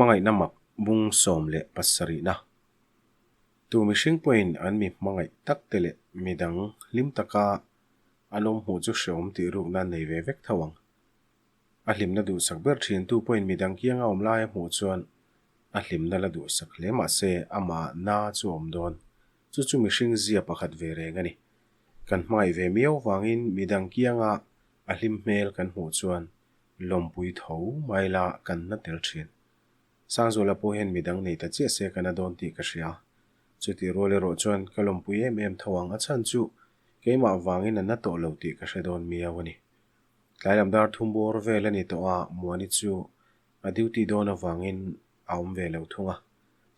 Hmangaihna mak bung 17na. Tu mihring pawhin an mi hmangaih tak te leh midang hlim taka an awm hmuh chu hreawm tih rukna an nei ve vek tho ang. A hlimna duhsak ber thin tu pawhin midang kianga awm lai a hmuh chuan a hlimna la duhsak hle mahse amah na chu a awm dawn. Chu chu mihring zia pakhat ve reng a ni. Kan hmangaih ve miau vangin midang kianga a hlim hmel kan hmuh chuan lawmpui tho mai la kan na tel thin. Sangzuala pawh hian midang nei ta chiah se ka na dawn tih ka hria. Chutih rual erawh chuan ka lawmpui em em tho ang a chhan chu keimah vangin a na tawh lo tih ka hre dawn miau a ni. Tlai lam dar thum bawr vel a ni tawh a, Muani chu a duty dawn avangin a awm ve lo thung a.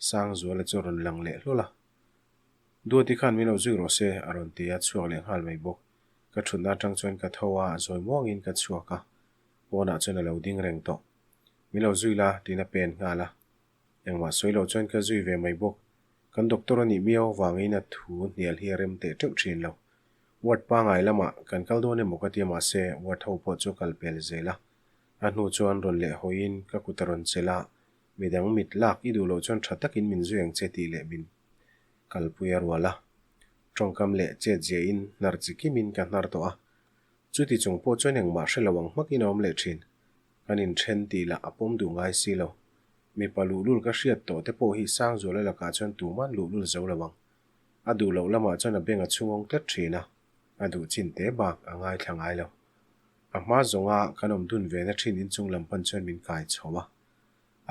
Sangzuala chu a rawn lang leh hlawl a. Duati khan min lo zui rawh se a rawn ti a, chhuak leh nghal mai bawk. Ka thutna atang chuan ka tho a, zawi muangin ka chhuak a, pawnah chuan a lo ding reng tawh. Min lo zui la tiin a pen nghal a. Engmah sawi loh chuan ka zui ve mai bawk. Kan doctor a nih miau avangin a thu hnial hi a rem teh teuh thin lo. Ward pangai lamah kan kal dawn emaw ka ti a mahse ward ho pawh chu kal pel zel a. A hnu chuan rawn leh hawiin ka kut a rawn chelh a, midang mit lak i duh loh chuan tha takin min zui ang che tih leh min kalpui a rual a. Tawngkam leh chet ziahin hnar chi kimin ka hnar tawh a. Chuti chung pawh chuan engmah hre lo ang hmakin a awm leh thin. Kan inthen tih lah a pawm duh ngai si lo. Mipa luhlul ka hriat tawh te pawh hi Sangzuala lakah chuan tuman luhlul zo lo ang. A duh loh lamah chuan a beng a chhungawng tlat thin a, a duh chin te bak a ngaithla ngai lo. A hma zawnga kan awm dun ve na thin inchung lam pan chuan min kai chho a.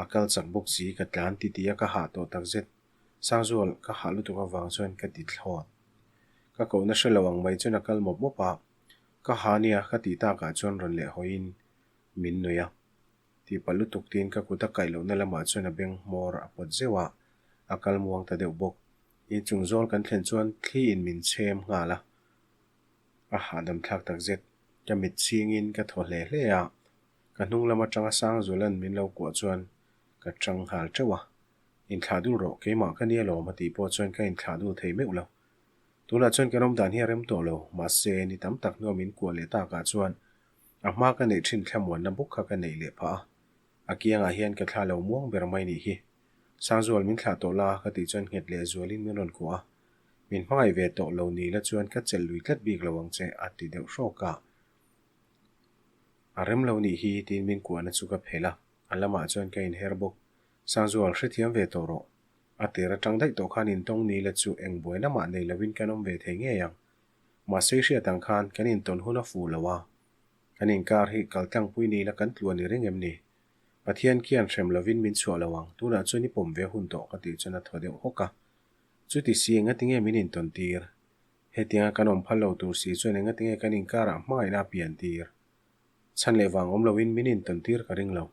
A kal chak bawk si ka tlan ti ti a ka hah tawh takzet. Sangzual ka hah lutuk avang chuan ka ti thlawt. Ka kohna hre lo ang mai chuan a kal mawp mawp a, ka ha nia ka tih takah chuan rawn leh hawiin min nuih a. Tihpalh lutuk tiin ka kut a kaih lohna lamah chuan a beng hmawr a pawt zeuh a, a kal muang ta deuh bawk. Inchung zawl kan thlen chuan thli in min chhem nghal a, a hahdam thlak takzet. Ka mit chhingin ka thaw hle hle a, ka hnung lam atanga Sangzuala'n min lo kuah chuan ka tang nghal teuh a. Inthlah dul rawh, keimah ka nia lawm a tih pawh chuan ka inthlah dul thei meuh lo. Tunah chuan kan awmdan hi a rem tawh lo, mahse ni tam tak hnua min kuah leh takah chuan a hma ka neih thin thlamuanna bawk kha ka neih leh phah a. A kiangah hian ka thla lo muang ber mai nih hi. Sangzual min thlah tawh la ka tih chuan nghet leh zualin min rawn kuah a. Min hmangaih ve tawh lo ni la chuan ka chelh lui tlat bik lo ang che a ti deuh hrawk a. A rem lo nih hi tiin min kuahna chu ka phelh a, a lamah chuan ka inher bawk. Sangzual hrethiam ve tawh rawh. A tir atang daih tawh khan intawng ni la chu eng buaina mah nei lovin kan awm ve thei ngei ang. Mahse i hriat ang khan kan intawn hun a fuh lo a. Kan inkar hi kaltlangpui ni la kan tluan i ring em ni? Pathian khian hrem lovin min chhuah lo ang, tunah chuan i pawm ve hun tawh ka tih chuan a thaw deuh hawk a. Chuti si engatinge min intawn tir? Hetianga kan awm phal lo tur si chuan engatinge kan inkarah hmangaihna a pian tir? Chhan leh vang awm lovin min intawn tir ka ring lo.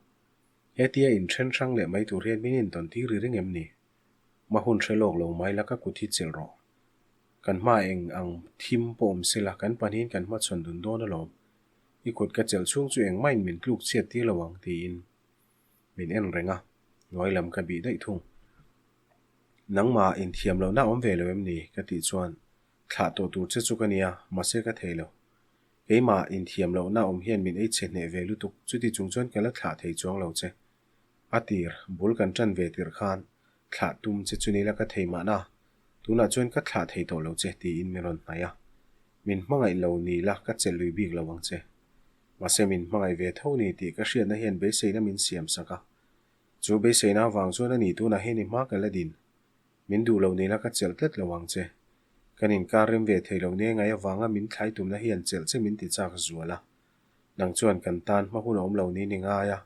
Hetia inthen hrang leh mai tur hian min intawn tir i ring em ni? Ma hun hre lawk lo mai la ka kut hi chelh rawh. Kan hma eng ang thim pawh awm sela kan pahnihin kan hmachhawn dun dawn alawm. I kut ka chelh chhung chu engmahin min tluk chhiat tir lo ang tiin min en reng a, hnuai lam ka bih daih thung. Nangmah inthiam lohna awm ve lo em ni? ka tih chuan thlah tawh tur che chu ka nia, mahse ka thei lo. Keimah inthiam lohna awm hian min ei chhe hneh ve lutuk, chuti chung chuan ka la thlah thei chuang lo che. A tir, bul kan ṭan ve tirh khan thlah tum che chu nila ka thei mahna, tunah chuan ka thlah thei tawh lo che tiin min rawn hnaih a. Min hmangaih lo ni la ka chelh lui bik lo ang che. Mahse min hmangaih ve tho ni tih ka hriatna hian beiseina min siam sak a. Chu beiseina avang chuan a ni tunah hian i hma ka la din. Min duh lo nila ka chelh tlat lo ang che. Kan inkar rem ve thei lo nia ngai avanga min thlai tumna hian chelh che min ti chak zual a. Nang chuan kan tan hma hun a awm lo niin i ngai a.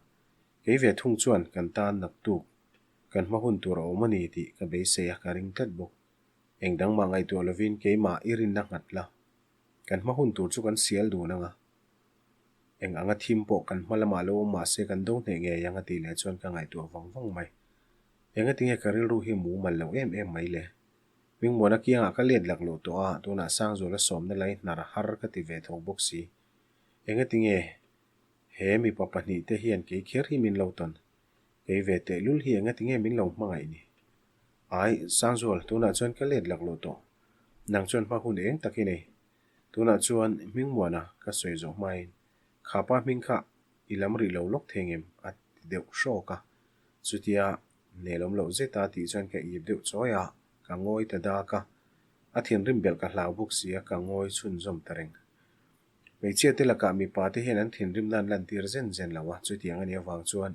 Kei ve thung chuan kan tan naktuk kan hma hun tur a awm a ni tih ka beisei a ka ring tlat bawk. Eng dang mah ngaihtuah lovin keimah i rinna nghat la. Kan hma hun tur chu kan sial dun ang a. Eng anga thim pawh kan hma lamah lo awm mahse kan do hneh ngei ang a tih leh chuan ka ngaihtuah vang vang mai. Engatinge ka rilru hi mumal lo em em mai le? Hmingmuana kiangah ka let lak loh tawh a, tunah Sangzuala sawmna lai hnar har ka ti ve tho bawk si. Engatinge he mipa pahnihte hian kei kher hi min lo tawn? Kei ve tehlul hi engatinge min lo hmangaih ni? Ai, Sangzual, tunah chuan ka let lak loh tawh. Nang chuan hma hun eng tak i nei. Tunah chuan Hmingmuana ka sawi zawh hmain, Khapa hming kha i lam rih lo lawk thei ngem? a ti deuh hrawk a. Chutia nelawm loh zeta tih chuan ka ip deuh chawi a, ka ngawi ta dak a. A thinrim belh ka hlau bawk si a, ka ngawi chhunzawm ta reng. Hmeichhia te lakah mipa te hian an thinrimna an lantir zen zen lo a, chutiang a nih avang chuan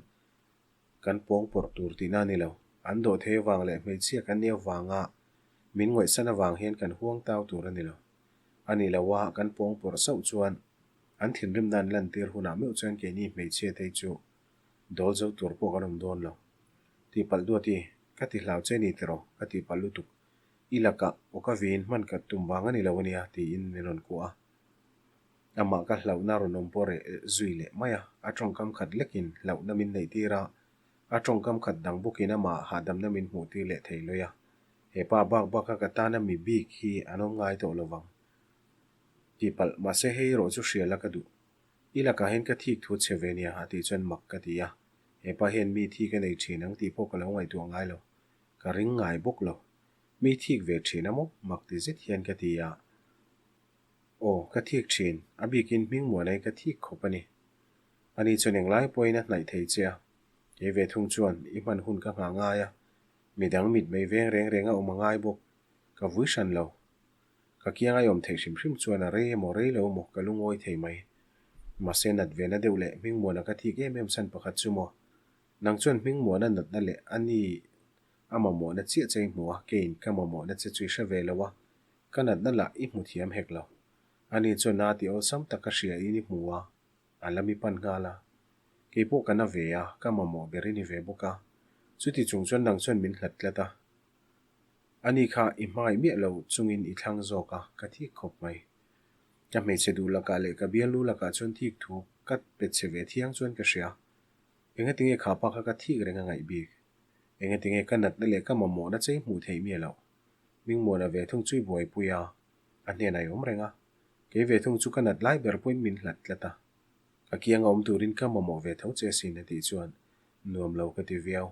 kan pawng pawrh tur tihna a ni lo. An dawh thei avang leh hmeichhia kan nih avanga min ngaihsan avang hian kan huang tau tur a ni lo. A ni lo a, kan pawng pawrh sauh chuan an thinrimna an lantir hunah meuh chuan keini hmeichhia te chu dawl zo tur pawh kan awm dawn lo. Tihpalh duati, ka ti hlau che ni tiraw? Ka tihpalh lutuk. I lakah aw ka vin hman ka tum vang a ni lo ania tiin min rawn kuah a. Amah ka hlauhna rawn awm pawh reh zui leh mai a, a tawngkam khat lekin hlauhna min neih tir a, a tawngkam khat dang bawkin amah hahdamna min hmuh tir leh thei lawih a. He pa bak baka ka tana mi bik hi an awm ngai tawh lovang tihpalh mahse hei erawh chu hria la ka duh. I lakah hian ka thik thu che ve nia a tih chuan mak ka ti a, he pa hian mi thi ka nei thin ang tih pawh ka lo ngaihtuah ngai lo. Ka ring ngai bawk lo. Mi thik ve thin a maw? Mak ti zet hian ka ti a. Aw, ka thik thin. A bikin hming muanai ka thik khawp a ni. Ani chuan englai pawhin a hnaih thei che a. Kei ve thung chuan i hman hun ka nghah ngai a. Midang mitmei veng reng reng a awm a ngai bawk. Ka vui hran lo. Ka kiang a awm theih hrim hrim chuan a rei emaw rei lo emaw ka lungawi thei mai. Mahse nat ve na deuh leh hming muana ka thik em em chhan pakhat chu maw? Nang chuan hming muana natna leh a ni a mamawhna chiah che i hmu a, keiin ka mamawhna che chu i hre ve lo a, ka natna lah i hmu thiam hek lo. Ani chuan na ti awlsam tak ka hria in i hmu a, a lam i pan nghal a. Kei pawh ka na ve a, ka mamawh ber i ni ve bawk a. Chuti chung chuan nang chuan min hlat tlat a. Ani kha i hmangaih miah lo chungin i thlang zawk a, ka thik khawp mai. Ka hmeichhe duh lakah leh ka bialnu lakah chuan thik thu ka pe che ve thiang chuan ka hria. Engatinge kha pa kha ka thik reng a ngaih bik? Engatinge ka natna leh ka mamawhna chei hmuh theih miah loh? Mingmuana ve thung chu i buaipui a, a hnenah i awm reng a. Kei ve thung chu ka nat lai ber pawhin min hlat tlat a. Ka kianga awm turin ka mamawh ve tho che asin a tih chuan nuam lo ka ti viau.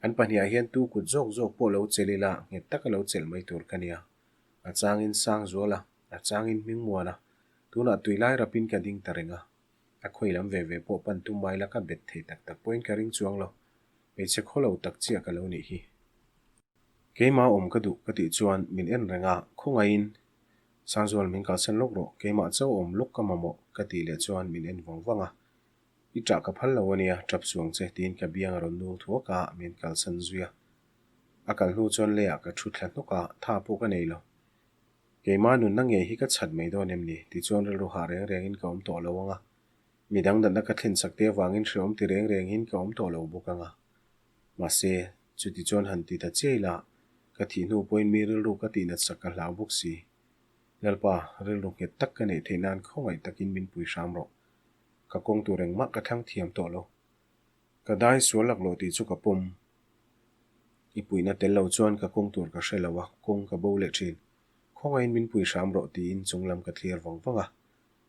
An pahniah hian tu kut zawk zawk pawh lo chelh ila nghet taka lo chelh mai tur ka nia. A changin Sangzuala, a changin Hmingmuana, tunah tui lai rapin ka ding ta reng a. A khawi lam ve ve pawh pan tum mai la ka bet thei tak tak pawhin ka ring chuang lo. Hmeichhe khaw lo tak chiah ka lo nih hi. Keimah awm ka duh ka tih chuan min en reng a, khawngaihin Sangzual min kalsan lawk rawh, keimah chauh awm lawk ka mamawh ka tih leh chuan min en vang vang a. I ṭah ka phal lo ania, ṭap suang che tiin ka biang a rawn nul thuak a, min kalsan zui a. A kal hnu chuan leiah ka ṭhu thla hnawk a, tha pawh ka nei lo. Keimah nunna ngei hi ka chhat mai dawn em ni? Tichuan rilru hah reng rengin ka awm tawh lo ang a. Midang natna ka thlen sak te avangin hreawm ti reng rengin ka awm tawh lo bawk ang a. Mahse, chuti chuan han ti ta chiai la, ka thih hnu pawhin mi rilru ka tihnat sak ka hlau bawk si. Lalpa, rilru nghet tak ka neih theih nan khawngaih takin min pui hram rawh. Ka kawng tur engmah ka thlang thiam tawh lo. Ka dai sual laklawh tih chu ka pawm. I puihna tel lo chuan ka kawng tur ka hre lo a, kawng ka bo leh thin. Khawngaihin min pui hram rawh tiin chung lam ka thlir vang vang a.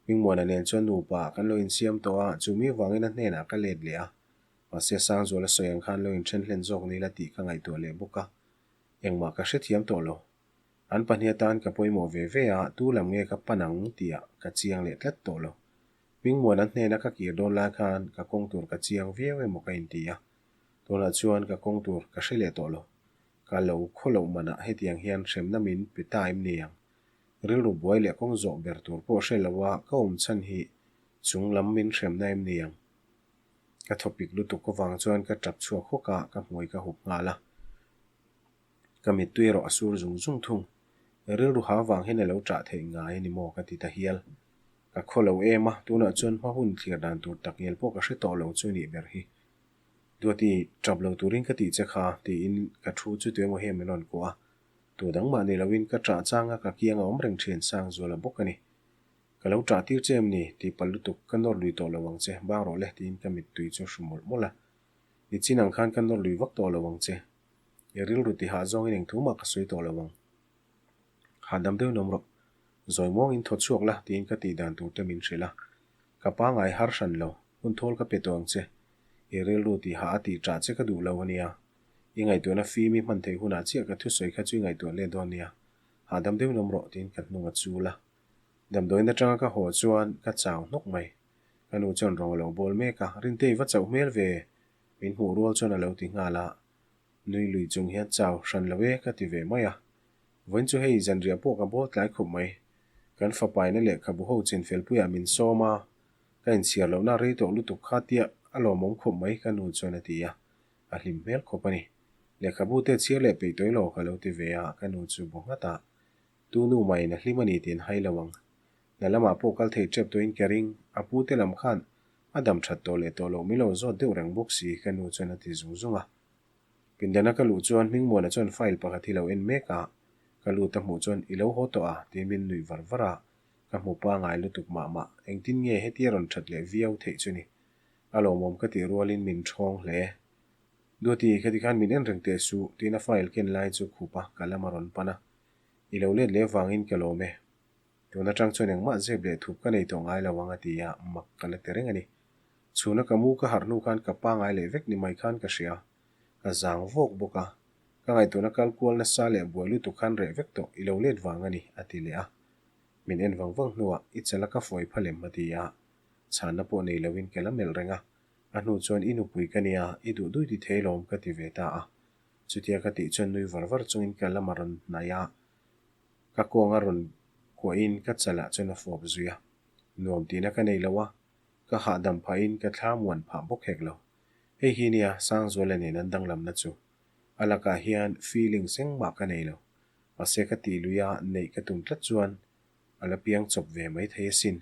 Hmingmuana nen chuan nupa kan lo insiam tawh a, chumi vangin a hnenah ka let leh a. Mahse Sangzuala sawi ang khan lo inthen hlen zawk ni la tih ka ngaihtuah leh bawk a. Engmah ka hrethiam tawh lo. An pahnih atan ka pawimawh ve ve a, tu lam nge ka pan ang tihah ka chiang leh tlat tawh lo. Hmingmuana hnena ka kir dawn lai khan ka kawng tur ka chiang viau emaw ka inti a. Tunah chuan ka kawng tur ka hre leh tawh lo. Ka lo khaw loh manah hetiang hian hremna min pe ta em ni ang? Rilru buai leh kawng zawh ber tur pawh hre lo a ka awm chhan hi chung lam min hremna em ni ang? Ka thawpik lutuk avang chuan ka tap chhuak hawk a, ka hmui ka hup nghal a. Ka mittui erawh a sur zung zung thung. Rilru ha vang hian a lo ṭah theih ngai a ni maw ka ti ta hial. Ka khaw lo em a, tunah chuan hma hun thlir dan tur tak ngial pawh ka hre tawh lo chu nih ber hi. Duati, ṭap lo turin ka tih che kha, tiin ka thu chu tuemaw hian min rawn kuah a. Tu dang mah ni loin ka ṭah changa ka kiang a awm reng ṭhin Sangzuala bawk a ni. Ka lo ṭah tir che em ni? Tih palh lutuk, ka nawr lui tawh lo ang che, bang rawh le, tiin ka mittui chu hru mawlh mawlh a. I chin ang khan ka nawr lui vak tawh lo ang che. I rilru tihah zawngin eng thu mah ka sawi tawh lo ang. Hahdam deuhin awm rawh. Zawi muangin thaw chhuak la tiin ka tih dan tur te min hrilh a. Ka pangai har hran lo, hun thawl ka pe tawh ang che. I rilru tihah a tih ṭah che ka duh lo a nia. I ngaihtuahna fim i hman theih hunah chiah ka thusawi kha chu i ngaihtuah let dawn nia. Hahdam deuhin awm rawh tiin ka hnung a chul a. Damdawiin atanga ka haw chuan ka chau hnawk mai. Ka nu chuan rawng a lo bawl mek a, Rintei va chauh hmel ve. Min hmuh rual chuan a lo ti nghal a, nui lui chung hian chau hran lo e ka ti ve mai a. Vawiin chu hei zanriah pawh ka bawl tlai khup mai. Kan fapaina lehkhabu ho chinfelpuiah min sawm a, ka inchhiar lohna rei tawh lutuk kha tia a lawmawm khup mai ka nu chuan a ti a, a hlim hmel khawp a ni. Lehkhabu te chhiar leh peih tawih lo ka lo ti ve a, ka nu chu bu nghat a, tu nu mahin a hlim a ni tiin hai lo ang. Hna lamah pawh kal thei tep tawhin ka ring, a pu te lam khan a dam that tawh leh tawh loh min lo zawt deuh reng bawk si ka nu chuan a ti zung zung a. Pindana ka luh chuan Hmingmuana chuan file pakhat hi lo en mek a, ka lut a hmuh chuan i lo haw tawh a tiin min nuih var var a, ka hmu pangai lutuk mah mah, engtin nge hetia rawn that leh viau theih chu ni. A lawmawm ka tih rualin min ṭhawng hle. Duati, khati khan min en reng teh suh tiin a file ken lai chu khup a ka lam a rawn pan a, i lo let leh vangin ka lawm e. Tun atang chuan engmah zep leh thup ka nei tawh ngai lo ang a ti a, mak ka la ti reng a ni. Chhuna ka mu ka harh hnu khan ka pangai leh vek ni mai khan ka hria. Ka zang vawk bawk a. Ka ngaihtuahna kal kual nasa leh buai lutuk khan reh vek tawh i lo let vang a ni, a ti leh a. Min en vang vang hnuah i chala ka fawi pha lem a ti a. Chhanna pawh nei loin ka la melh reng a. A hnu chuan i nupui ka nia, i duh dui ti thei lawm ka ti ve ta a. Chutia ka tih chuan nui var var chungin ka lam a rawn hnaih a. Ka kawng a rawn kuahin ka chalah chuan a fawp zui a, nuam tihna ka nei lo a, ka hahdam phahin ka thla muan phah bawk hek lo. Hei hi nia Sangzuala nen an danglamna chu. A lakah hian feelings engmah ka nei lo. Mahse ka tih lui a neih ka tum tlat chuan a la piang chawp ve mai thei asin.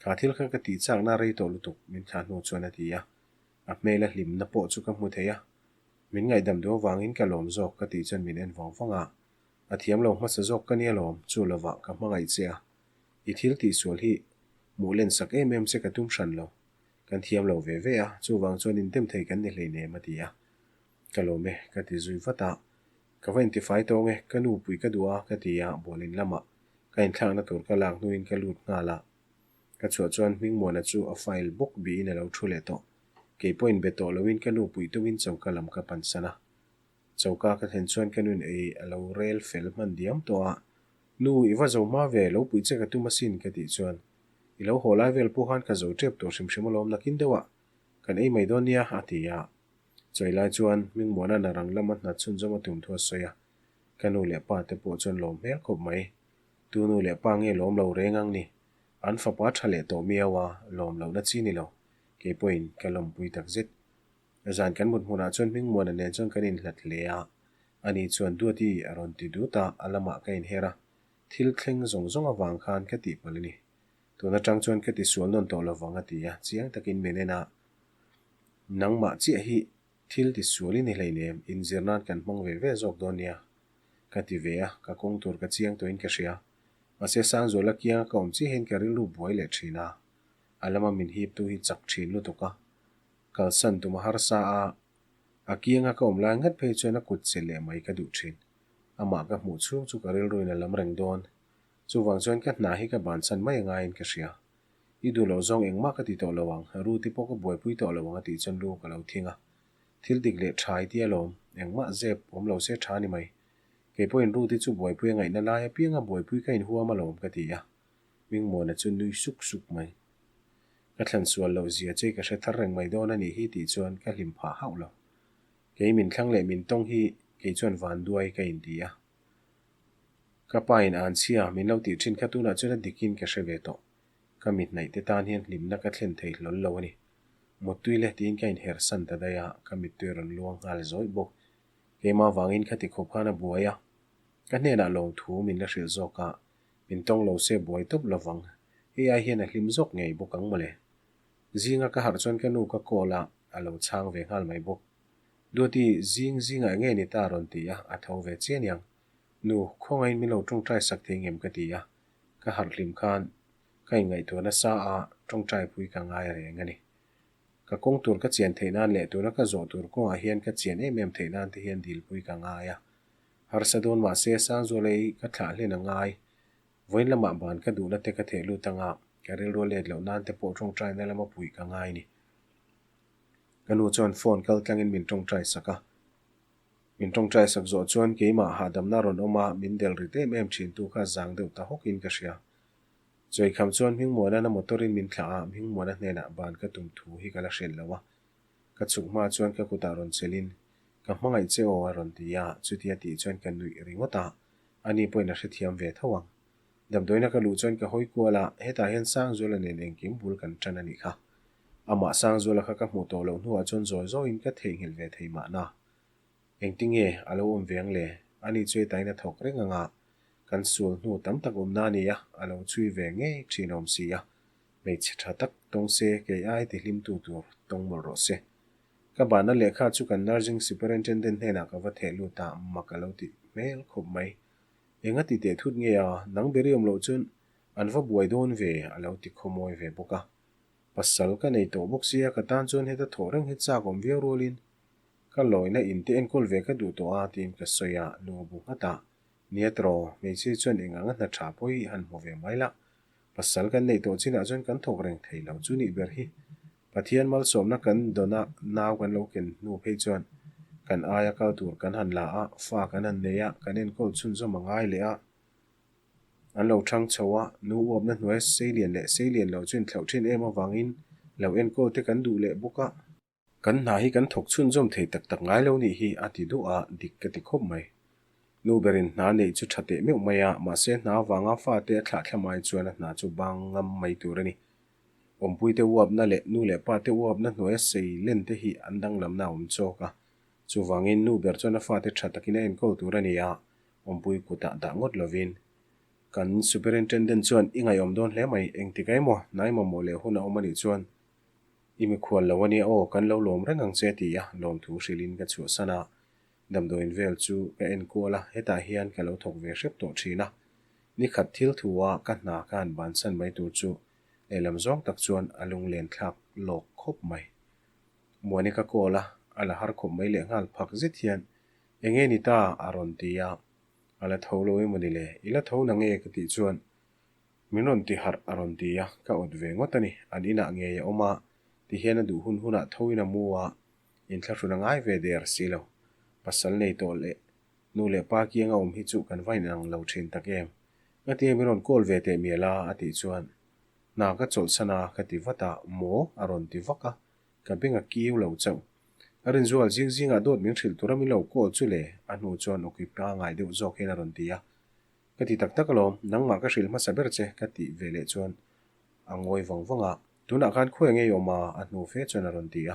Kha thil kha ka tih chakna rei tawh lutuk min thlah hnu chuan a ti a, a hmela hlimna pawh chu ka hmu thei a. Min ngaihdam duh avangin ka lawm zawk ka tih chuan min en vang vang a, A thiam lo hmasa zawk ka nia lawm, chu lovah ka hmangaih che a. I thil tihsual hi hmuh len sak em em che ka tum hran lo. Kan thiam lo ve ve a, chuvang chuan indem thei kan ni hleinem a ti a. Ka lawm e, ka ti zui vat a. Ka va intifai tawng e, ka nu pui ka duh a, ka ti a, bualin lamah ka inthlakna tur ka lak hnuin ka lut nghal a. Ka chhuah chuan Hmingmuana chu a file bawk bihin a lo thu leh tawh. Kei pawh inbe tawh loin ka nu puih tumin choka lam ka pansan a. Choka ka thlen chuan ka nun ei a lo rel fel hman diam tawh a, Nu, i va zo hma ve, lo puih che ka tum asin ka tih chuan, I lo haw lai vel pawh khan ka zo tep tawh hrim hrim alawm nakin deuh ah kan ei mai dawn nia a ti a. Chawi lai chuan Hmingmuana na rang lama hna chhunzawm a tum thu a sawi a, ka nu leh pa te pawh chuan lawm hmel khawp mai. Tu nu leh pa nge lawm lo reng ang ni? An fapa tha leh tawh miau a, lawm lohna chi ni lo. Kei pawhin ka lawmpui takzet. Zan kan mut hmunah chuan Hmingmuana nen chuan kan inhlat hle a, ani chuan Duati a rawn ti dut a, a lamah ka inher a, thil thleng zawng zawng avang khan ka tihpalh a ni. Tun atang chuan ka tisual nawn tawh lovang a ti a, chiang takin min en a, Nangmah chiah hi thil tisual i ni hleinem, inzir nan kan hmang ve ve zawk dawn nia ka ti ve a, ka kawng tur ka chiang tawhin ka hria. Mahse Sangzuala kianga ka awm chiah hian ka rilru buai leh thin a, a lama min hiptu hi chak thin lutuk a, Kalsan tum a harsa a, a kianga ka awm lai ngat phei chuan a kut che leh mai ka duh thin. Amah ka hmuh chhung chu ka rilruin a lam reng dawn. Chuvang chuan ka hna hi ka bansan mai angaiin ka hria. I duh loh zawng engmah ka ti tawh lo ang, Ruti pawh ka buaipui tawh lo ang a tih chuan lu ka lo thing a. Thil dik leh tha i ti alawm, engmah zep awm lo se tha ni mai. Kei pawhin Ruti chu buaipui a ngaihna lai apianga buaipui ka inhuam alawm ka ti a. Hmingmuana chu nui suk suk mai. Ka thlan sual loh zia che ka hre thar reng mai dawn a nih hi tih chuan ka hlim phah hauh lo. Kei min thlang leh min tawng hi kei chuan van duai ka inti a. Ka pa in an chhia min lo tih thin kha tunah chuan a dikin ka hre ve tawh. Ka mi hnaih te tan hian hlimna ka thlen thei hlawl lo a ni. Muttui le tiin ka inher san ta daih a, ka mittui a rawn luang nghal zawih bawk. Keimah vangin khati khawp khan a buai a. Ka hnenah lawmthu min la hrilh zawk a, Min tawng lo se buai tawp lovang. Hei ai hian a hlim zawk ngei bawk ang mawle. Zinga ka harh chuan ka nu ka call a, a lo chhang ve nghal mai bawk. Duati, zing zingah enge ni ta rawn ti a, a tho ve chian iang. Nu, khawngaiin min lo tawngtai sak thei ngem ka ti a. Ka harh hlim khan ka inngaihtuah nasa a, tawngtai pui ka ngai reng a ni. Ka kawng tur ka chian theih nan leh tuna ka zawh tur kawngah hian ka chian em em theih nan te hian dilpui ka ngai a. Harsa dawn mahse Sangzuala hi ka thlah hlen a ngai. Vawiin lamah ban ka duhna te ka theh lut anga, ka rilru a let loh nan te pawh tawngtaina lama puih ka ngai ni. Ka nu chuan phone kal tlangin min tawngtai sak a. Min tawngtai sak zawh chuan keimah hahdamna rawn awm a, min del rit em em thin tu kha zang deuh ta hawkin ka hria. Chawikham chuan Hmingmuana'n a motor in min thlah a, Hmingmuana hnenah ban ka tum thu hi ka la hrilh lo a. Ka chhuk hma chuan ka kutah rawn chelhin, Ka hmangaih che aw a rawn ti a, chutia tih chuan ka nuih ringawt a, ani pawhin a hrethiam ve tho ang. Damdawiina ka luh chuan ka hawi kual a, hetah hian Sangzuala nen engkim bul kan ṭan a nih kha. Amah Sangzuala kha ka hmuh tawh loh hnuah chuan zawi zawiin ka theihnghilh ve thei mahna. Engtinge a lo awm ve ang le? Ani chu hetah in a thawk reng ang a, kan sual hnu tam tak awmna a ni a, a lo chhui ve ngei ṭhin awm si a. Hmeichhe ṭha tak tawng se, kei ai tihlimtu tur tawng mawlh rawh se. Ka bahna lehkha chu kan nursing superintendent hnenah ka va theh lut a, mak a lo tih hmel khawp mai. Enga ti teh thut nge a, nang beri awm loh chuan an va buai dawn ve, a lo ti khawmawi ve bawk a. Pasal ka nei tawh bawk sia, ka tan chuan heta thawh reng hi chak awm viau rualin ka lawina in te enkawl ve ka duh tawh a, tiin ka sawi a, lu a bu nghat a. Nia tiraw, hmeichhia chuan eng anga hna tha pawh hi han hmu ve mai lah. Pasal kan neih tawh chinah chuan kan thawk reng thei lo chu nih ber hi. Pathian malsawmna kan dawn a, nau kan lo ken hnu phei chuan kan aia kal tur kan han la a, fa kan han nei a, kan enkawl chhunzawm a ngai leh a, an lo thang chho a, nu uapna hnuaia seilian leh seilian lo chu inthlauh thin em avangin lo enkawl te kan duh leh bawk a. Kan hna hi kan thawk chhunzawm thei tak tak ngai lo nih hi a ti duh a, dik ka ti khawp mai. Nu berin hna neih chu tha teh meuh mai a, mahse hna avanga fate a thlah thla mai chuan a hna chu bang ngam mai tur a ni. Awmpuite uapna leh nu leh pate uapna hnuaia sei len te hi an danglamna a awm chawk a. Chuvangin nu ber chuan a fate tha takin a enkawl tur a ni a, awmpui kutah dah ngawt lovin. Kan Superintendent chuan i ngaihawm dawn hle mai, engtik emaw hnai mamawh leh hun a awm a nih chuan I mikhual lo a nia aw, kan lo lawm reng ang che ti a lawmthu hrilhin ka chhuahsan a. Damdawiin vel chu ka en kual a, hetah hian ka lo thawk ve hrep tawh thin a. Nikhat thil thu a ka hna ka han bansan mai tur chu lehlam zawng tak chuan a lunglen thlak lawk khawp mai. Muani ka call a, a la har khawp mai lehnghal phak zet hian Enge ni ta? a rawn ti a. A la tho lo emaw ni le? I la tho na nge? ka tih chuan Min rawn ti harh a rawn ti a, ka awt ve ngawt a ni. An inah ngei a awm a, tihian a duh hun hunah thoin a mu a, inthlahrun a ngai ve der si lo. Pasal nei tawh leh nu leh pa kianga awm hi chu kan va inang lo thin tak em. Ngatinge min rawn call ve teh mial a a tih chuan hna ka chawlhsan a ka ti vat a, maw a rawn ti vak a, ka beng a kiu lo chauh. A rinzual zing zingah dawt min hrilh tura min lo call chu le, a hnu chuan awki pangai deuh zawk hian a rawn ti a. Ka ti tak tak alawm, nangmah ka hrilh hmasa ber che ka tih ve leh chuan a ngawi vang vang a, tunah khan khawi ngei awm a a hnu fe chuan a rawn ti a.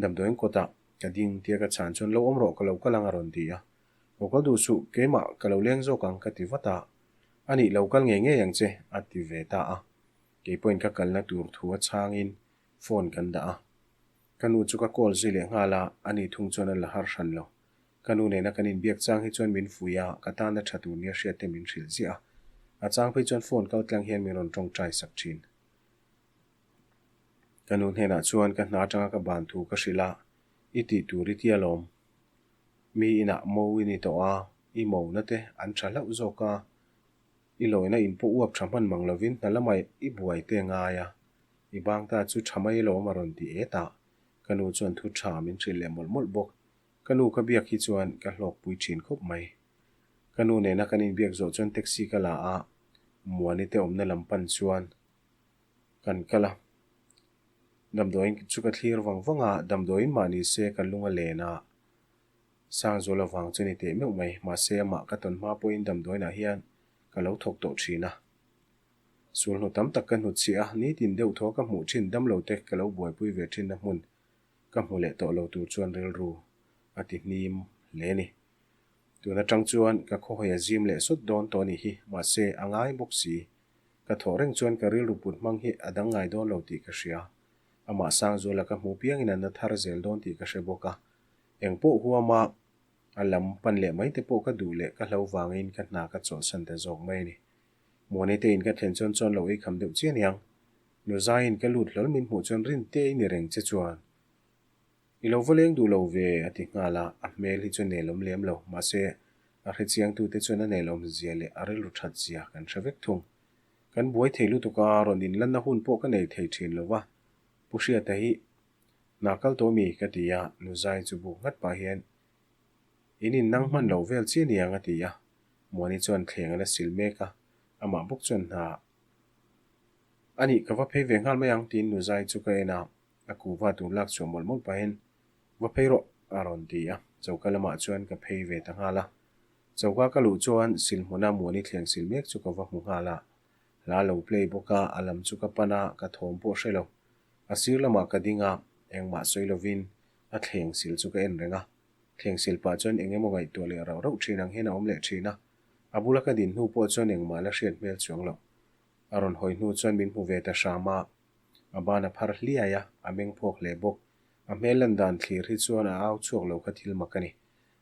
Damdawiin kawtah ka ding tia ka chhan chuan lo awm rawh ka lo kal ang a rawn ti a. Lo kal duh suh, keimah ka lo leng zawk ang ka ti vat a, a nih lo kal ngei ngei ang che a ti ve ta a. Keipawhin ka kalna tur thu a chhangin phone kan dah a. Ka nu chu ka call zui leh nghal a, ani thung chuan a la har hran lo. Ka nu nena kan inbiak chang hi chuan min fuih a, ka tana tha tur nia hriat te min hrilh ziah a. A chang phei chuan phone kal tlang hian min rawn tawngtai sak thin. Ka nu hnenah chuan ka hna atanga ka ban thu ka hrilh a, I tih tur i tia lawm. Mi inah mo i ni tawh a, i mona te an tha hlauh zawk a, i lawina in pawh uap tha hman mang lovin hna lamah i buai te ngai a, i bang ta chu tha mai lawm a rawn ti et a. Ka nu chuan thu tha min hrilh leh mawlh mawlh bawk. Ka nu ka biak hi chuan ka hlawkpui thin khawp mai. Ka nu nena kan inbiak zawh chuan taxi ka la a, Muani te awmna lam pan chuan kan kal a. Damdawiin chu ka thlir vang vang a, damdawiin mah ni se ka lung a len a, Sangzual avang chu ni teh meuh mai, mahse amah ka tawn hma pawhin damdawiinah hian ka lo thawk tawh thin a. Sulhnu tam tak ka hnutchhiah a, nitin deuh thaw ka hmuh thin damlo te ka lo buaipui ve thinna hmun Ka hmu leh tawh lo tur chuan rilru a ti hnim hle a ni. Tun atang chuan ka khawhawi a zim leh sawt dawn tawh a nih hi, mahse a ngai bawk si. Ka thawh reng chuan ka rilru put hmang hi a dang ngai dawn lo tih ka hria. Amah Sangzuala ka hmu piangin a na thar zel dawn tih ka hre bawk a. Eng pawh huama a lam pan leh mai te pawh ka duh leh ka hlo vangin ka hna ka chawlhsan ta zawk mai a ni. Muani te in ka thlen chuan chuan lo ei kham deuh chiah aniang. Nu Zaiin ka lut hlawl min hmuh chuan rin te i ni reng che chuan i lo va leng duh lo ve a ti nghal a, a hmel hi chu nelawm lem lo mahse a hrechiang tute chuan a nelawm zia leh a rilru that zia kan hre vek thung. Kan buai thei lutuk a, rawn inlanna hun pawh ka nei thei thin lo va, Pu Hriata hi hna kal tawh mi ka ti a, Nu Zai chu buk nghat pah hian In innang hman lo vel chiah niang a ti a, Muani chuan thleng a la sil mek a, amah bawk chuan hna A nih ka va phei ve nghal mai ang tiin Nu Zai chu ka en a, a kuhva tur lak chhuah mawlh mawlh pahin. Va phei rawh, a rawn ti a, choka lamah chuan ka phei ve ta nghal a. Choka ka luh chuan silhmuna Muani thleng sil mek chu ka va hmu nghal a. Hla lo play bawk a, a lam chu ka pan a, ka thawm pawh hre lo. A sir lamah ka ding a, engmah sawi lovin a thleng sil chu ka en reng a. Thleng sil pah chuan eng emaw ngaihtuah leh rauh rauh thin ang hian a awm leh thin a. A bula ka din hnu pawh chuan engmah la hriat hmel chuang lo. A rawn hawi hnu chuan min hmu ve ta hram a, a ban a phar hliai a, a meng phawk hle bawk. A hmel lan dan thlir hi chuan a au chhuak lo kha thil mak a ni.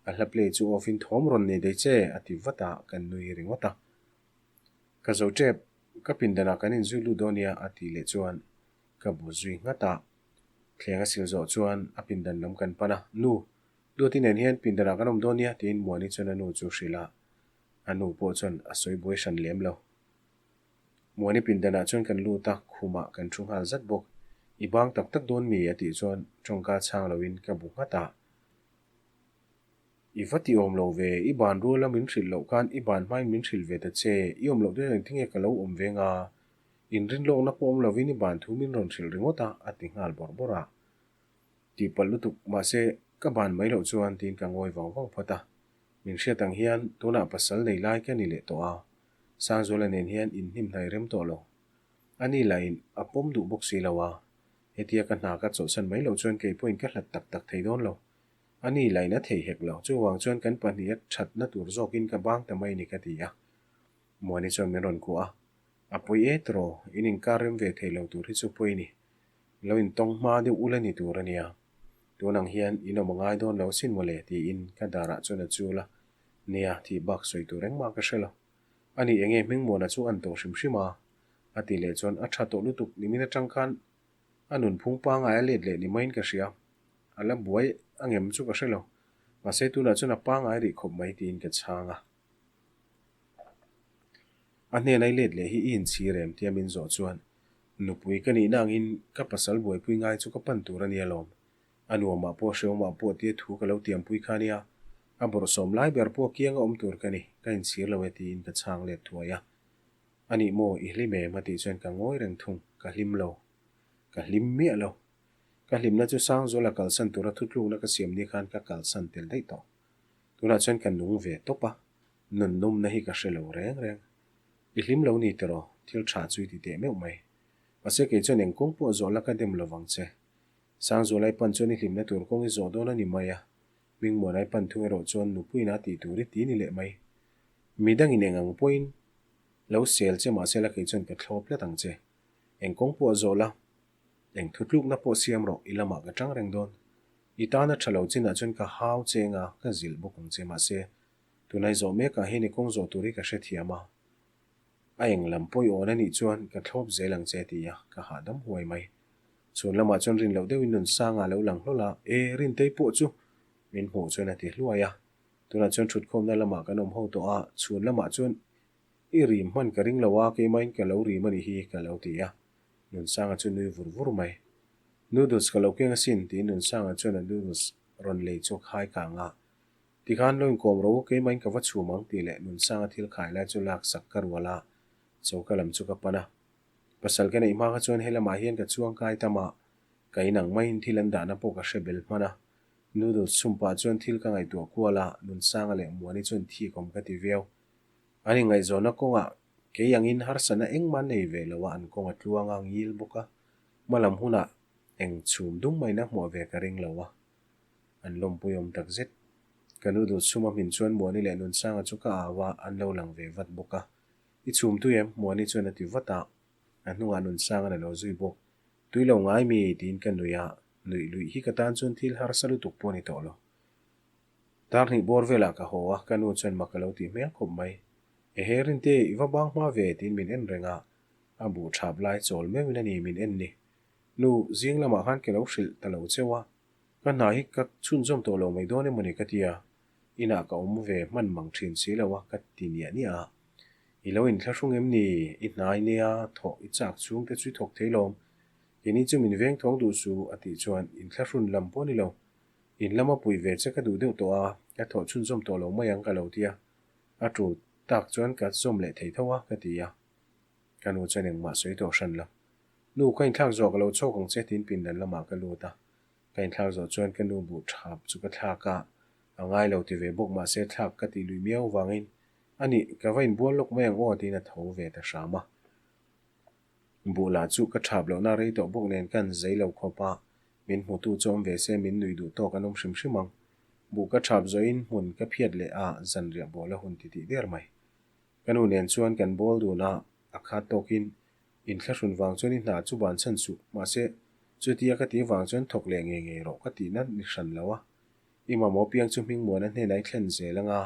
A hla play chu off in thawm rawn nei daih che, a ti vat a, kan nui ringawt a. Ka zo tep, ka pindanah kan inzui lut dawn nia, a tih leh chuan ka bu zui nghat a. Thleng a sil zawh chuan a pindan lam kan pan a, Nu, Duati nen hian pindanah kan awm dawn nia, tiin Muani chuan a nu chu hrilh a. A nu pawh chuan a sawi buai hran lem lo. Muani pindanah chuan kan lut a, khumah kan thu nghal zat bawk. I bang tak tak dawn mi? a tih chuan tawngka chhang loin ka bu nghat a. I va ti awm lo ve, i ban ruala min hrilh loh khan i ban hmain min hrilh ve ta che, i awm loh dawn engtin nge ka lo awm ve nga? Inrinlawkna pawh awm lovin i ban thu min rawn hrilh ringawt a, a ti nghal bawrh bawrh a. Tihpalh lutuk, mahse ka ban mai loh chuan tiin ka ngawi vang vang phawt a. Min hriat ang hian tunah pasal nei lai ka ni leh tawh a, Sangzuala nen hian inhnim hnai rem tawh lo. Ani lahin a pawm duh bawk si lo a, hetia ka hna ka chawlhsan mai loh chuan kei pawhin ka hlat tak tak thei dawn lo. Ani lahin a thei hek lo, chuvang chuan kan pahniha thatna tur zawkin ka bang ta mai ni ka ti a. Muani chuan min rawn kuah a, A pawi e tiraw, in inkar rem ve thei lo tur hi chu pawi ni. Lo intawng hma deuh ula ni tur a nia. Tun ang hian in awm a ngai dawn lo sin mawle tiin ka darah chuan a chul a, Nia, thih bak sawi tur engmah ka hre lo. Ani enge Hmingmuana chu an tawh hrim hrim a? A ti leh chuan a tha tawh lutuk nimin atang khan a nunphung pangai a let leh ni maiin ka hria. A la buai a ngem chu ka hre lo. Mahse tunah chuan a pangai rih khawp mai tiin ka chhang a. A hnena i let leh hi i inchhir em tia min zawh chuan nupui ka nihna angin ka pasal buaipui ngai chu ka pan tur a nia lawm. A nuamah pawh hreawmah pawh tia thu ka lo tiampui kha nia, a bawrhsawm lai ber pawh kianga awm tur ka ni, ka inchhir lo e tiin ka chhang let thuai a. A nih maw, i hlim em? a tih chuan ka ngawi reng thung, ka hlim lo. Ka hlim miah lo. Ka hlimna chu Sangzuala kalsan tura thutlukna ka siam ni khan ka kalsan tel daih tawh. Tunah chuan ka nung ve tawp a, nun nawmna hi ka hre lo reng reng. I hlim lo ni tiraw, thil tha chu i ti teh meuh mai. Mahse kei chuan eng kawng pawh zawh la ka dem lovang che. Sangzualai pan chuan i hlimna tur kawng i zawh dawn a ni mai a, Hmingmuanai pan thung erawh chuan nupuiin a tih tur i ti ni leh mai. Mi dangin eng ang pawhin lo sel che mahse la kei chuan ka thlawp tlat ang che. Eng kawng pawh zawh la, eng thutlukna pawh siam rawh, i lamah ka tang reng dawn. I tana tha lo chinah chuan ka hau cheng a, ka zilh bawk ang che mahse tunai zawh mekah hian i kawng zawh tur hi ka hrethiam a. A eng lam pawi awn a nih chuan ka thlawp zel ang che ti a, ka hahdam huai mai. Chhun lamah chuan rin loh deuhin Nunsanga a lo lang hlawl a, E, Rintei pawh chu! Min hmuh chuan a ti hluai a. Tunah chuan thutkhawmna lamah kan awm ho tawh a, chhun lamah chuan i rim hman ka ring lo a, keimahin ka lo rim a nih hi ka lo ti a. Nunsanga chu nui vur vur mai. Noodles ka lo keng asin tiin Nunsanga chuan a noodles rawn lei chu a khai kang a. Tikhan lo inkawm rawh u, keimahin ka va chhum ang tih leh Nunsanga thil khai lai chu lak sak ka rual a, choka lam chu ka pan a. Pasal ka neih hma kha chuan helamah hian ka chuang kai tam a, ka inang maiin thil an dahna pawh ka hre bel hman a. Noodles chhum pah chuan thil ka ngaihtuah kual a, Nunsanga leh Muani chuan thik awm ka ti viau. An ingaihzawnna kawngah kei angin harsatna engmah nei ve lo a, an kawng a tluang a, ngil bawk a, hmalam hunah eng chhum dum maiin a hmuah ve ka ring lo a. An lawmpui awm tak zet. Ka noodles chhum a hmin chuan Muani leh Nunsanga chu ka au a, an lo lang ve vat bawk a. I chhum tui em? Muani chuan a ti vat a, a hnungah Nunsanga'n a lo zui bawk. Tui lo ngai mi? tiin ka nui a, nuih luih hi ka tan chuan thil harsa lutuk pawh a ni tawh lo. Dar hnih bawr velah ka haw a, ka nu chuan mak a lo tih hmel khawp mai. Ehe Rinte, i va bang hma ve? tiin min en reng a, a buh thap lai chawl meuhin a ni min en ni. Nu, zing lamah khan ke lo hrilh ta lo cheu a, ka hna hi ka chhunzawm tawh lo mai dawn emaw ni ka ti a, Inah ka awm ve hman mang thin si lo a, ka ti niah niah a. I lo inthlahrung em ni? I hnai nia thawh i chak chhung te chu i thawk thei lawm. Keini chu min veng thawng duh su, a tih chuan inthlahrun lam pawh ni lo. In lama puih ve che ka duh deuh tawh a, ka thawh chhunzawm tawh lo mai ang ka lo ti a. A tul tak chuan ka zawm leh thei tho a, ka ti a. Ka nu chuan engmah sawi tawh hran lo. Nu, ka inthlak zawh ka lo chhawk ang che tiin pindan lamah ka lut a. Ka inthlak zawh chuan ka nu buh thap chu ka thlak a, a ngai lo ti ve bawk mahse thlak ka tih luih miau vangin a nih ka va inbual lawk mai ang aw tiin a tho ve ta hram a. Buh lah chu ka thap lohna rei tawh bawk nen kan zei lo khawp a, min hmutu chu awm ve se min nuih duh tawk an awm hrim hrim ang. Buh ka thap zawhin hmun ka phiat leh a, zanriah bawl a hun titih der mai. Ka nu nen chuan kan bawl dun a, a khat tawkin inthlahrun vang chuan i hna chu ban chhan suh, mahse chutia ka tih vang chuan thawk leh ngei ngei rawh ka tihna ni hran lo a. I mamawh piang chu Hmingmuana hnenah i thlen zel anga,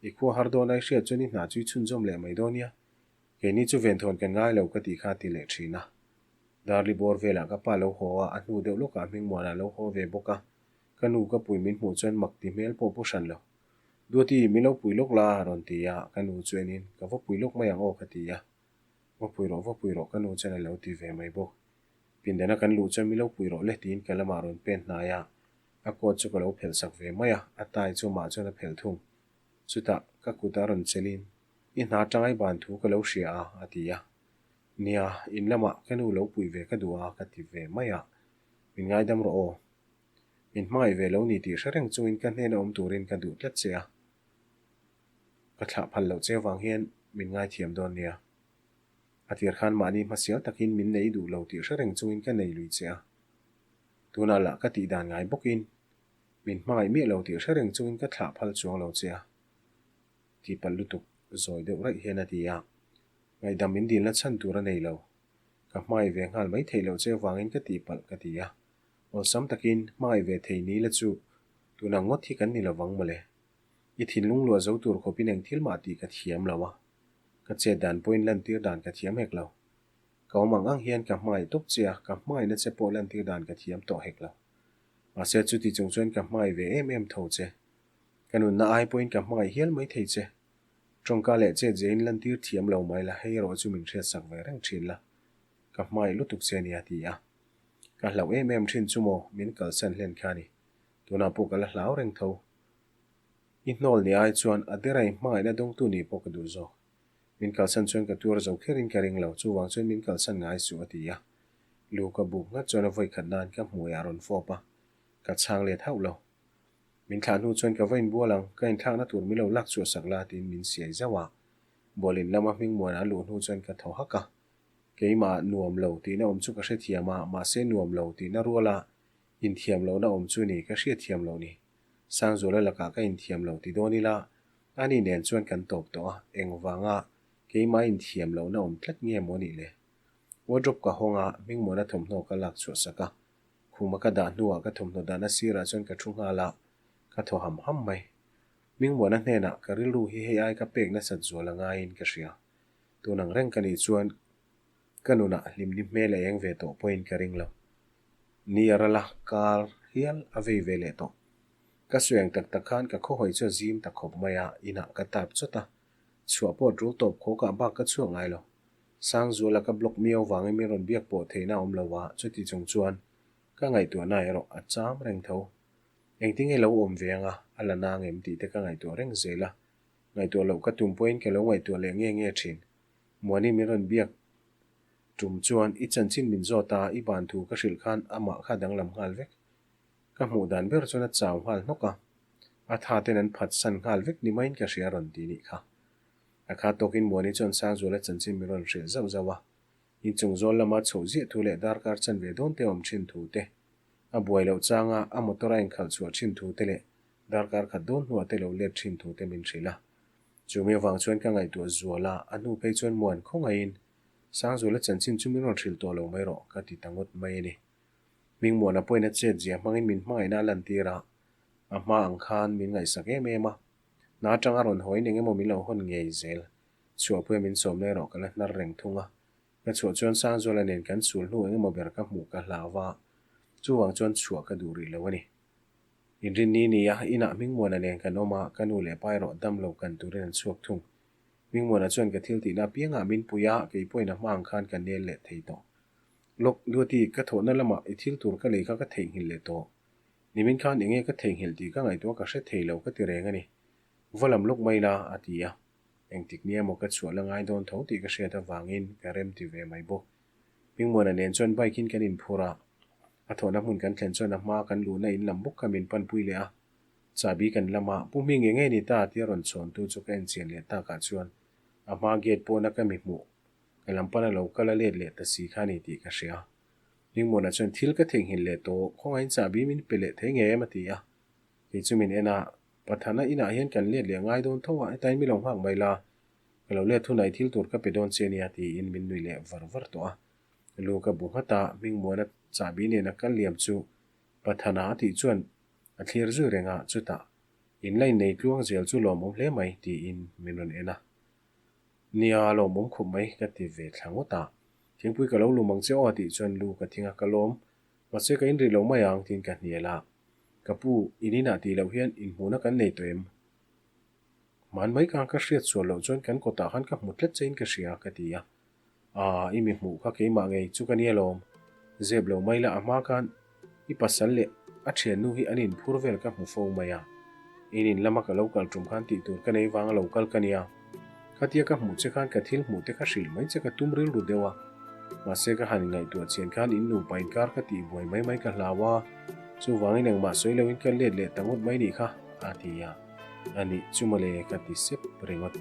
i khua har dawn a i hriat chuan i hna chu i chhunzawm leh mai dawn nia. Keini chu venthawn kan ngai lo ka tih kha a ti leh thin a. Darli bawr velah ka pa lo haw a, a hnu deuh lawkah Hmingmuana lo haw ve bawk a, ka nu ka pui min hmuh chuan mak ti hmel pawh pu hran lo. Duati, min lo pui lawk la, a rawn ti a, ka nu chu enin, Ka va pui lawk mai ang aw, ka ti a. Va pui rawh, va pui rawh, ka nu chuan a lo ti ve mai bawk. Pindana kan luh chuan min lo pui rawh le tiin ka lamah rawn pen hnai a, a coat chu ka lo phelh sak ve mai a, a tai chu amah chuan a phelh thung. Chutah, ka kut a rawn chelin, I hna tangai ban thu ka lo hria a, a ti a. Nia, in lamah ka nu lo pui ve ka duh a, ka ti ve mai a. Min ngaidam rawh aw. Min hmangaih ve lo ni tih hre reng chungin ka hnena awm turin ka duh tlat che a. Ka thlah phal loh che avang hian min ngaithiam dawn nia. A tir khan mahni hmasial takin min nei duh lo tih hre reng chungin ka nei lui che a. Tunah lah ka tih dan ngai bawkin min hmangaih miah lo tih hre reng chungin ka thlah phal chuang lo che a. Tih palh lutuk zawi deuh raih hian a ti a. Ngaihdam min dilna chhan tur a nei lo. Ka hmangaih ve nghal mai theih loh che avangin ka tih palh ka ti a. Awlsam takin hmangaih ve thei ni la chu tuna ngawt hi kan ni lovang mawle. I thinlung luah zo tur khawpin eng thil mah tih ka thiam lo a, ka chet dan pawhin lantir dan ka thiam hek lo. Ka awm ang ang hian ka hmangaih tawp che a, ka hmangaihna che pawh lantir dan ka thiam tawh hek lo. Mahse chuti chung chuan ka hmangaih ve em em tho che. Ka nunna ai pawhin ka hmangaih hial mai thei che. Tawngka leh chet zein lantir thiam lo mai la, hei erawh chu min hriatsak ve reng thin la. Ka hmangaih lutuk che nia ti a. Ka hlauh em em thin chu maw min kalsan hlen kha ni. Tunah pawh ka la hlau reng tho. I hnawl ni ai chuan a derai hmangaihna dawngtu ni pawh ka duh zawk. Min kalsan chuan ka tuar zo kherin ka ring lo, chuvang chuan min kalsan ngai suh a ti a. Lu ka buk nghat chuan a vawi khat nan ka hmuiah a rawn fawp a, ka chhang let hauh lo. Min thlah hnu chuan ka va inbual ang, ka inthlakna tur min lo lak chhuah sak la tiin min siai zauh a. Bualin lama Hmingmuana a luh hnu chuan ka thaw hak a. Keimah nuam lo tihna awm chu ka hrethiam a, mahse nuam lo tihna ruala inthiam lohna awm chu ni ka hriatthiam loh ni. Sangzuala lakah ka inthiam lo ti dawn ila, ani nen chuan kan tawp tawh a, engvanga keimah inthiam lohna awm tlat nge maw nih le? Wardrobe ka hawng a, Hmingmuana thawmhnaw ka lak chhuah sak a, khuma ka dah hnuah ka thawmhnaw dahna sirah chuan ka thu nghal a, ka thaw ham ham mai. Hmingmuana hnenah ka rilru hi hei ai ka pek nasat zual a ngaiin ka hria. Tun ang reng ka nih chuan ka nunah hlimni hmel a eng ve tawh pawhin ka ring lo. Ni a ral a, kar hial a vei ve leh tawh. Ka sueng tak tak khan ka khawhawi chu a zim ta khawp mai a, inah ka tap chawt a. Chhuah pawh tul tawp khawkah bak ka chhuak ngai lo. Sangzuala ka block miau vangin min rawn biak pawh theihna a awm lo a, chuti chung chuan ka ngaihtuahna erawh a cham reng tho. Engtinge lo awm ve anga a la nang em tih te ka ngaihtuah reng zel a. Ngaihtuah loh ka tum pawhin ka lo ngaihtuah leh nge nge thin. Muani min rawn biak tum chuan i chanchin min zawt a, i ban thu ka hrilh khan amah kha danglam nghal vek. Ka hmuh dan ber chuan a chau nghal hnawk a, a tha ten an phat san nghal vek ni maiin ka hria rawn ti nih kha. A kha tawkin Muani chuan Sangzuala chanchin min rawn hrilh zauh zauh a, inchung zawl lama chhoh ziah thu leh darkar chanve dawn te awm thin thu te, a buai loh changa a motor a inkhalh chhuah thin thu te leh Darkar khat dawn hnuah te lo let thin thu te min hrilh a. Chumi avang chuan ka ngaihtuah zual a, a hnu phei chuan muan khawngaihin Sangzuala chanchin chu min rawn hrilh tawh lo mai rawh ka ti ta ngawt mai a ni. Hmingmuana pawhin a chet zia hmangin min hmangaihna a lantir a, a hma ang khan min ngaihsak em em a. Hna atanga rawn hawiin eng emaw min lo hawn ngei zel. Chhuahpuia min sawmna erawh ka la hnar reng thung a. Ka chhuah chuan Sangzuala nen kan chul hnu eng emaw ber ka hmuh ka hlau va, chuvang chuan chhuah ka duh rih lo a ni. Inrinni ni a, inah Hmingmuana nen kan awm a, ka nu leh pa erawh dam lo kan turin an chhuak thung. Hmingmuana chuan ka thil tihna apiangah min pui a, kei pawhin a hma ang khan ka nel leh thei tawh. Lawk, Duati, ka thawhna lamah i thil tur ka lei kha ka theihnghilh leh tawh. Nimin khan enge ka theihnghilh tih ka ngaihtuah ka hre thei lo ka ti reng a ni. Va lam lawk mai la, a ti a. Engtik nia maw ka chhuah la ngai dawn tho tih ka hriat avangin ka rem ti ve mai bawk. Hmingmuana nen chuan bike in kan inphur a. A thawhna hmun kan thlen chuan a hma kan luhna in lam bawk kha min panpui leh a. Chahbi kan lam a, Pu Hming eng nge ni ta? tia rawn chhawntu chu ka en chian leh takah chuan a hma gate pawna ka mi hmuh ka lam pana lo kal a let leh ta si kha a ni tih ka hria. Hmingmuana chuan thil ka theihnghilh leh tawh, khawngaihin chahbi min pe leh thei ngei em a ti a. Kei chu min en a, Pathana inah hian kan let leh ngai dawn tho a, hetain mi lo nghak mai la, ka lo let hunah i thil tur ka pe dawn che nia tiin min nui leh var var tawh a. Lu ka bu nghat a, Hmingmuana chahbi nena kal liam chu Pathana a tih chuan a thlir zui reng a, chutah, In la innei tluang zel chu lawmawm hle mai tiin min rawn en a. Nia, lawmawm khawp mai ka ti ve thla ngawt a. Thingpui ka lo lum ang che aw a tih chuan lu ka thing a, ka lawm. Mahse ka inrih lo mai ang tiin ka hnial a. Ka pu, in inah tih loh hian inhmuhna kan nei tawh em? Hman mai khan ka hriat sual loh chuan kan kawtah khan ka hmu tlat chein ka hria ka ti a. Aa, i mi hmuh kha keimah ngei chu ka nia lawm. Zep lo mai la a hma khan i pasal leh a thiannu hi an inphur vel ka hmu fo mai a. In in lama ka lo kal tum khan tih tur ka nei vanga lo kal ka nia. Khatia ka hmuh che khan ka thil hmuh te kha hrilh mai che ka tum rilru deuh a. Mahse ka han ngaihtuah chian khan in nupa inkar ka tih buai mai mai ka hlau a. Chuvangin engmah sawi loin ka let leh ta ngawt mai nih kha, a ti a. A nih chu mawle ka ti sep ringawt.